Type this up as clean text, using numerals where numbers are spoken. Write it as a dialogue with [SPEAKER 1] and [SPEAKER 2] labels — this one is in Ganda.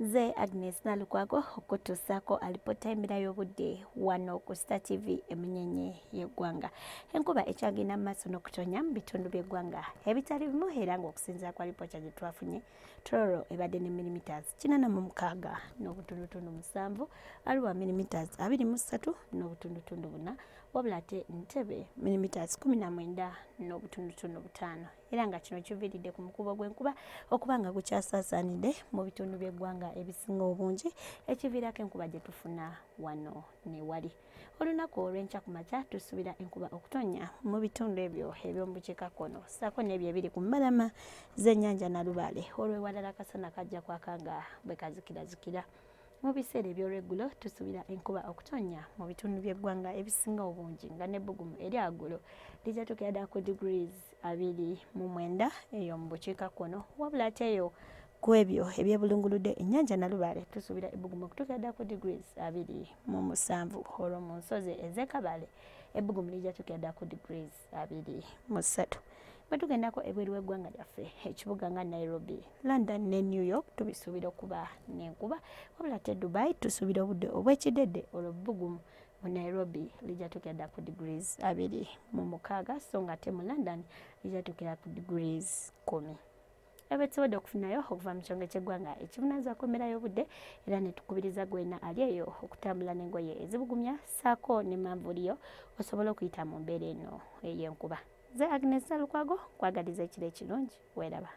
[SPEAKER 1] Nze Agnes Nalukwago okutuusaako alipoota y'embeera y'obudde wano ku Star TV emunyenye y'eggwanga. Enkuba ekyagenda mu maaso n'okutonya mu bitundu by'eggwanga ebitali bimu era ng'okusinziira ku alipoota gye twafunye, Tororo ebadde ne millimeters 86.7, Arua millimeters 23.4, wabula ate Ntebe millimeters 19.5. Era nga kino kiviiridde ku mukubo gw'enkuba okuba nga gukyasaasaanidde mu bitundu by'eggwanga ebisinga obungi, ekiviirako enkuba gye tufuna wano ne wali. Olunaku olw'enkya ku makya tusuubira enkuba okutonnya mu bitundu ebyo eby'omu bukiikakkono ssaako n'ebyo ebiri ku mbalama z'ennyanja Nalubaale, olw'ewalala akasana kajja kwaka nga bwe kazikirazikira. Mu biseera eby'olweggulo tusuubira enkuba okutonnya mu bitundu by'eggwanga ebisinga obungi nga n'ebbugumu erya waggulu lijja tuukira ddala ku degrees 29 eyo mu bukiikakkono, wabula ate eyo ku ebyo ebyebulunguludde ennyanja Nalubaale tusuubira ebbugumu okutuukira ddala ku degrees 27, olwo mu nsozi ez'e Kabale ebbugumu lijja tuukira ddala ku degrees 23. Bwe tugendako ebweru w'eggwanga lyaffe, ekibuga nga Nairobi, London ne New York tubisuubira okuba n'enkuba, wabula ate Dubai tusuubira obudde obw'ekidedde, olwo bbugumu mu Nairobi lijja tuukira ddala ku degrees 26, so nga ate mu London lijja tuukira ku degrees 10. Ebyo okufunayo okuva mu kitongole ky'eggwanga ekivunaanyizibwa ku mbeera y'obudde, era ne tukubiriza gwena ali eyo okutambula n'engoye ezibugumya ssaako ne manvuuliyo osobole okuyita mu mbeera eno ey'enkuba. Nze Agnes Nalukwago nkwagaliza ekiro ekirungi, weeraba.